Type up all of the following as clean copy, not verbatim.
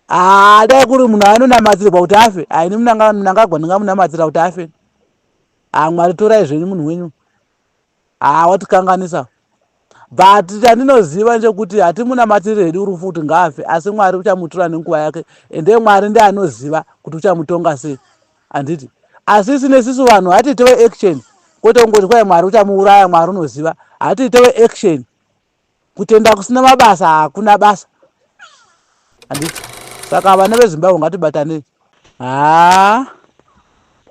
Haa dai kuri munhu anonamatirwa kuti afe haini Mnangagwa ndingamunamatira kuti afe. Haa Mwari torai zvenyu munhu wenyu. Haa watikanganisa. But chandinoziva ndechekuti hatimunamatiri hedu rufu kuti ngaafe asi Mwari uchamutora nenguva yake ende Mwari ndiye anoziva kuti uchamutonga sei. Handiti? Asi isi nesisu vanhu hatiitewe action kwete kungoti kwai Mwari uchamuuraya Mwari unoziva. Hatiitewe action. Kutenda kusina mabasa hakuna basa. Handiti? Saka vana veZimbabwe ngatibatanei. Haa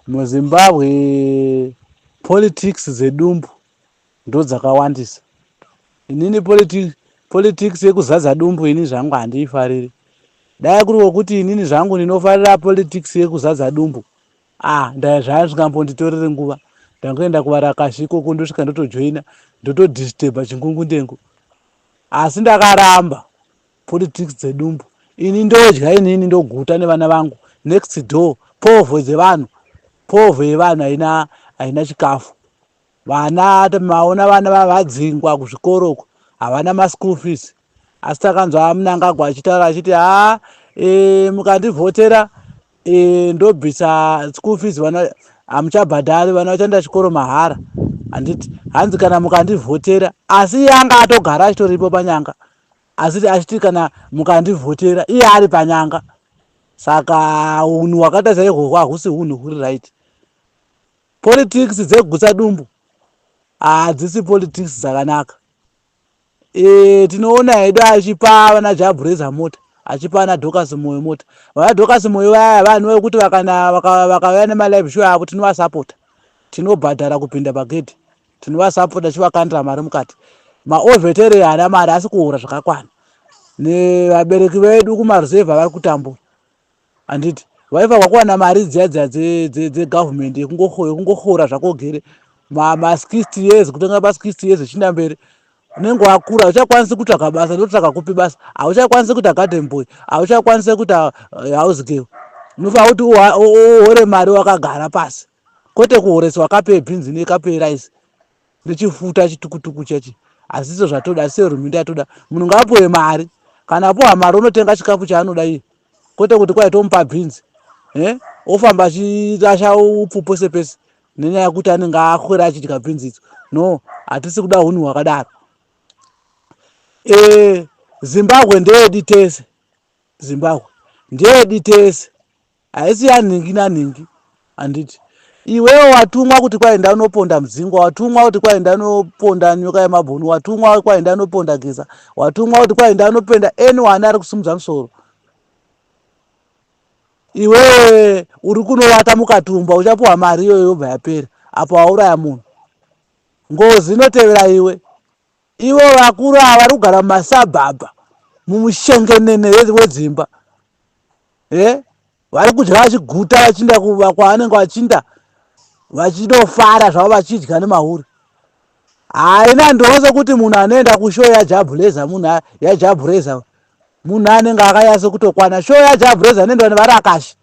muZimbabwe politics dzedumbu ndodzakawandisa. Inini politics, politics yekuzadza dumbu ini zvangu handiifariri. Dai kuri kwekuti inini zvangu ndinofarira politics yekuzadza dumbu Ah, ndaya zvaya zvikambonditorere nguva. Ndangoenda kuvarakashi ikoko ndosvika ndotojoina ndotodisturba chingungundengu. Asi ndakaramba politics dzedumbu. Ini ndodya inini ndoguta nevana vangu next door povho dzevanhu povho yevanhu haina haina chikafu. Vana maona vana vavadzingwa kuzvikoro uko havana maschool fees asi takanzwa Mnangagwa achitaura achiti haa e, mukandivhotera e, ndobvisa school fees vana hamuchabhadhari vana vachaenda chikoro mahara handiti hanzi kana mukandivhotera asi iye anga atogara achitoripo panyanga asi achiti kana mukandivhotera iye ari panyanga saka unhu hwakaita saihwohwo hahusi hunhu huri right Politics dzegutsa dumbu hadzisi politics dzakanaka. E, tinoona hedu achipa vana Jabureza mota achipa vana Dorcas Moyo mota. Vana Dorcas Moyo vaya vanhu vekuti vakana vakauya vaka nemalive show avo tinovasapota, tinobhadhara kupinda pagedhi, tinovasapota tichivakandira mari mukati. Maovetere haana mari asi kuhura zvakakwana. Nevabereki vedu kumaruzevha vari kutambura. Handiti vaifanirwa kuwana mari dziya dziya dzegovernment yekungohora zvako ugere ma60 years kutanga pa60 years zvichienda mberi unenge wakura hauchakwanisi kutsvaga basa ndotsvaga kupi basa hauchakwanisi kuita garden boy hauchakwanisi kuita eh, house girl unofanira kuti uhore mari wakagara pasi kwete kuhoreswa kapu yebhinzi nekapu yeraisi nechifuta chitukutuku chechi hazisizo zvatoda asi hurumende yatoda munhu ngaapuwe mari kana apuwa mari unotenga chikafu chaanoda iye kwete kuti kwai tomupa bhinzi eh? ofamba achirasha upfu pese pese nenyaya yekuti anenge akwera achidya bhinzi idzo no hatisi kuda hunhu hwakadaro e, zimbabwe ndeyedi tese zimbabwe ndeyedi tese Haisi yanhingi nanhingi handiti iwewe watumwa kuti kwai ndanoponda mudzingwa watumwa kuti kwai ndanoponda nyoka yemabhunu watumwa kwai ndanoponda geza watumwa kuti kwai ndanopenda anyone ari kusimudza musoro iwewe uri kunovata mukatumba uchapuwa mari iyoyo yobva yapera apo wauraya munhu ngozi inotevera iwe Ivo vakuru ava vari kugara mumasabhabha mumushengenene wedzimba eh? vari kudya vachiguta vachiinda kwavanenge vachiinda vachinofara zvavo vachidya nemahure haina ndose kuti munhu anoenda kushow yajabhureza munhu yajabhureza munhu anenge akanyatso kutokwana show yajabhureza inoendwa nevarakashi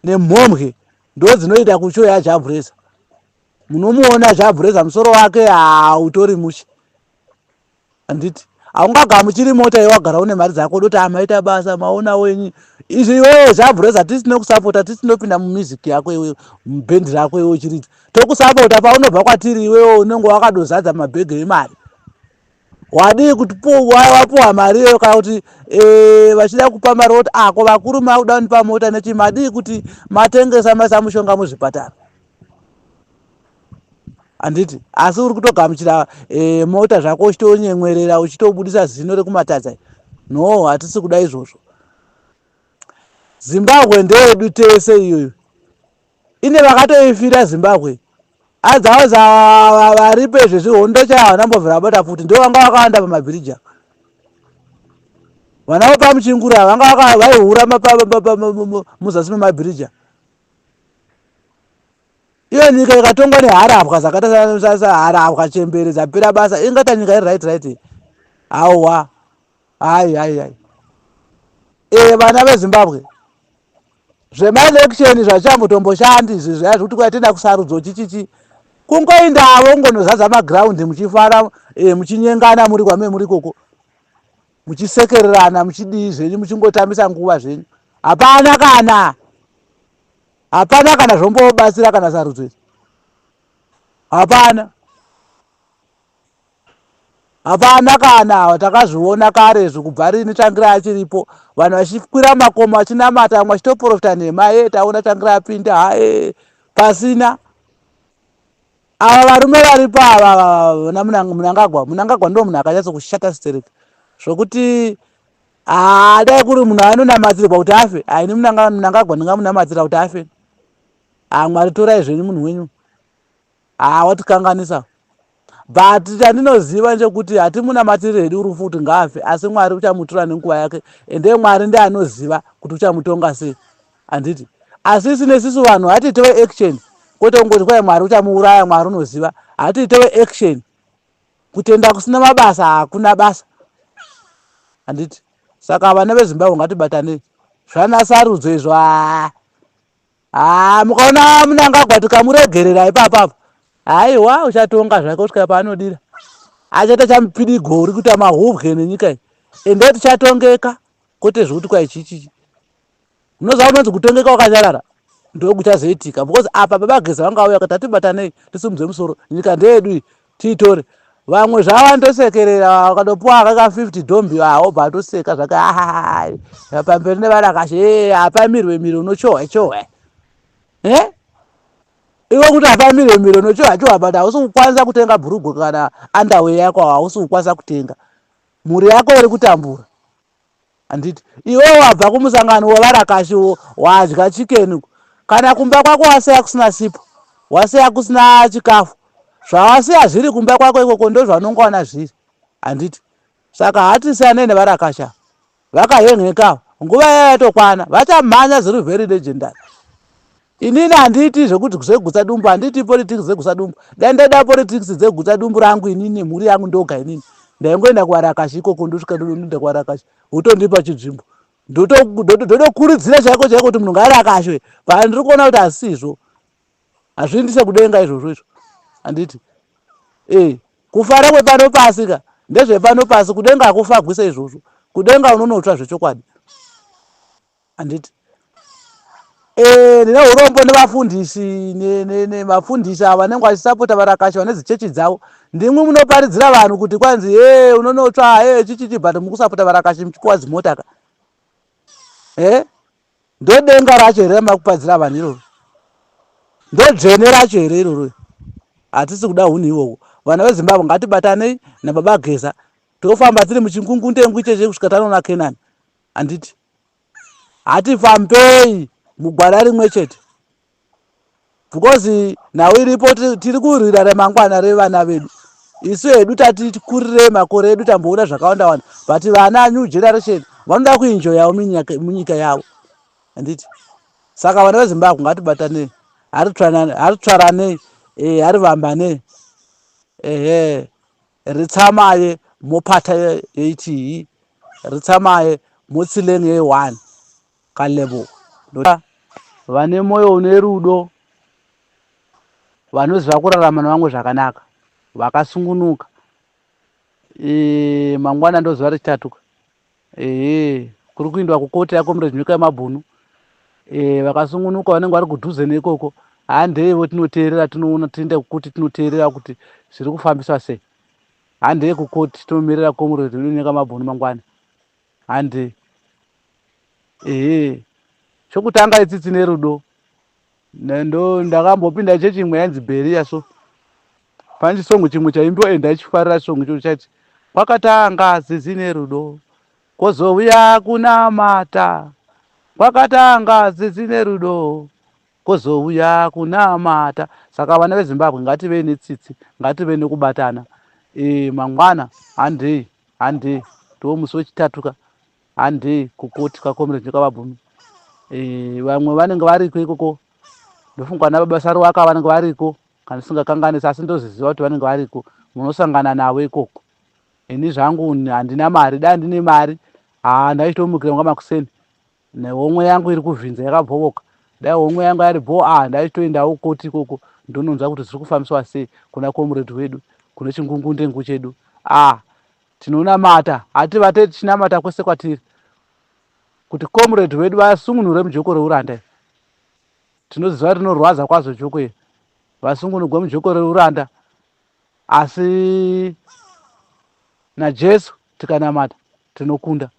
nemhombwe ndo dzinoita kushow yajabhureza Munomuona Jabhureza musoro wake hautori mushe. Handiti haungagamuchiri mota iwe wagara une mari dzako doti amaita ah, basa maona wenyu izvi iwewe Jabhureza tisine kusapota tisinopinda mumusic yako iwewe mubhendi rako iwe uchiridza tokusapota paunobva kwatiri iwewe unenge wakadozadza mabhegi emari wadii kuti wapuwa mari iyoyo kana kuti eh, vachida kupa mari woti ako ah, vakuru makuda kundipa mota nechi madii kuti matengesa maisa mushonga muzvipatara handiti asi uri kutogamuchira e, mota zvako uchitonyemwerera uchitobudisa zino rekumatadza no hatisi kuda izvozvo zimbabwe ndeyedu tese iyoyo ine vakatoifira zimbabwe adzavo varipo izvezvi hondo chaiyo havana mbobvira vabata futi ndo vanga vakawanda pamabhiriji apa vana vepamuchingura vanga vaihura muzasi memabhiriji Iyo nyika ikatongwa neharabwa dzakaita saharabwa chembere dzapera basa ingaita nyika iri right right hauwa hai hai hai e vana vezimbabwe zvemaelection zvachambotomboshandi izvi zvaya zvekuti kwatenda kusarudzo chichichi kungoindavo kungonozadza magraundi muchifara e, muchinyengana muri kwame muri ikoko muchisekererana muchidii zvenyu muchingotambisa nguva zvenyu. Hapana kana hapana kana zvombobatsira kana sarudzo idzi. Hapana. Hapana kana takazviona kare izvi kubva rini Tsvangirai achiripo vanhu vachikwira makomo vachinamata vamwe vachitoprofita nhema ye taona Tsvangirai apinda hae pasina ava varume varipo ava vana Mnangagwa Mnangagwa ndo munhu akanyatso kushata stereki zvokuti haa dai kuri munhu anonamatirwa kuti afe haini Mnangagwa ndingamunamatira kuti afe haa Mwari torai zvenyu munhu wenyu Haa watikanganisa but chandinoziva ndechekuti hatimunamatiri hedu rufu kuti ngaafe asi Mwari uchamutora nenguva yake ende Mwari ndiye anoziva kuti uchamutonga sei handiti asi isi nesisu vanhu hatiitewe action kwete kungoti kwai Mwari uchamuuraya Mwari unoziva hatiitewe action kutenda kusina mabasa hakuna basa handiti saka vana veZimbabwe ngatibatanei zvana sarudzo izvo haa Haa mukaona Mnangagwa tikamuregerera ipapa apa haiwa uchatonga zvake kusvika paanodira achaita chamupidigo uri kuita mahubwe nenyika iyi ende tichatongeka kwete zvekuti kwai chichichi unoziva unonzi kutongeka wakanyarara ndokuchazoitika because apa baba Geza vanga vauya kuti atibatanei tisimudze musoro nyika ndeyedu iyi tiitore vamwe zvavo vanotosekerera vakatopuwa kaka 50 dhombi awo atoseka zvake ahai pamberi nevarakashi hapamirwe miro unochohwa chohwa e iwe kuti hapamirwe miro unochohwa chohwa but hausi kukwanisa kutenga bhurugwa kana underwear yako hausi kukwanisa kutenga mhuri yako iri kutambura Handiti iwe wabva kumusangano wevarakashi wadya chicken kana kumba kwako wasiya kusina sipo wasiya kusina chikafu zvawasiya zviri kumba kwako ikoko ndozvaunongowana zviri handiti saka hatisiyanei nevarakashi ava vakahenheka nguva yavo yatokwana vachamhanya zviri very legendary Inini handiiti zvekuti zvegutsa dumbu handiiti politics dzegutsa dumbu dai ndaida politics dzegutsa dumbu rangu inini nemhuri yangu ndoga inini ndaingoenda kuvarakashi ikoko ndosvika ndoenda kuvarakashi wotondipa chinzvimbo ndotokurudzira chaiko chaiko kuti munhu ngaarakashwe but ndiri kuona kuti hazisizvo hazviindise kudenga izvozvo izvo handiti e kufara kwepano pasi ka ndezvepano pasi kudenga hakufagwi seizvozvo kudenga unonotsva zvechokwadi Handiti eh, ndine urombo nevafundisi nevafundisi ava vanenge vachisapota varakashi vane dzichechi dzavo ndimwi munoparidzira vanhu kuti kwanzi e unonotsva e chichichi but mukusapota varakashi muchipuwa dzimota ka e ndodenga racho here ramakupadzira vanhu iroro ndodzvene racho here iroro hatisi kuda hunhu ihwohwo vana vezimbabwe ngatibatanei nababa geza tofamba tiri muchingungundengu icheche kusvika tanoona kenani Handiti hatifambei mugwara rimwe chete because nhau iripo tiri kurwira remangwana revana vedu isu hedu tati kurirei makore edu tamboona zvakawanda wanda but vana new generation vanoda kuenjoyawo munyika yavo handiti saka vana vezimbabwe ngatibatanei haritsvaranei eh, harivambanei ehe Re tsamaye mo phata ye ithihi, re tsamaye mo tseleng ye one. Ka leboga. Vane moyo une rudo, vanoziva kurarama nevamwe zvakanaka, vakasungunuka. E, mangwana ndozuva rechitatu ka. Ehe, kuri kuindwa kukoti yaComrade Nyoka yemabhunu. E, vakasungunuka vanenge vari kudhuze neikoko. Handeivo tinoteerera tinoona tiende kukoti tinoteerera kuti zviri kufambiswa sei. Handei kukoti tinomirira Comrade Nyoka yemabhunu mangwana. Handei. Ehe. Chokutanga itsitsi nerudo. Ndo ndakambopinda chechi imwe yainzi Beria so. Pane chisongo chimwe chaimbiwa and ndaichifarira chisongo ichocho chaiti kwakatanga zizi nerudo kozouya kunamata kwakatanga zizi nerudo kozouya kunamata saka vana vezimbabwe ngativei netsitsi ngativei nekubatana e, mangwana handei handei ndiwo musi wechitatu ka handei kukoti kwakomrade nyokavabhunu e, vamwe vanenge variko ikoko ndofunga vana baba saruwaka vanenge variko kana ndisingakanganisi asi ndoziziva kuti vanenge variko munosangana navo ikoko ini zvangu handina mari dai ndine mari haa ndaichitomukira kunga makuseni nehomwe yangu iri kuvhinza yakabvovoka dai homwe yangu yari bho a ndaichitoendawo koti ikoko ndononzwa kuti zviri kufambiswa sei kuna comrade wedu kune chingungundengu chedu a tinonamata hativate tichinamata kwese kwatiri. Kuti comrade vedu vasungunure mujoko reuranda iri. Tinoziva rinorwadza kwazvo joko iri. Vasungunurwe mujoko reuranda asi naJesu tikanamata tinokunda.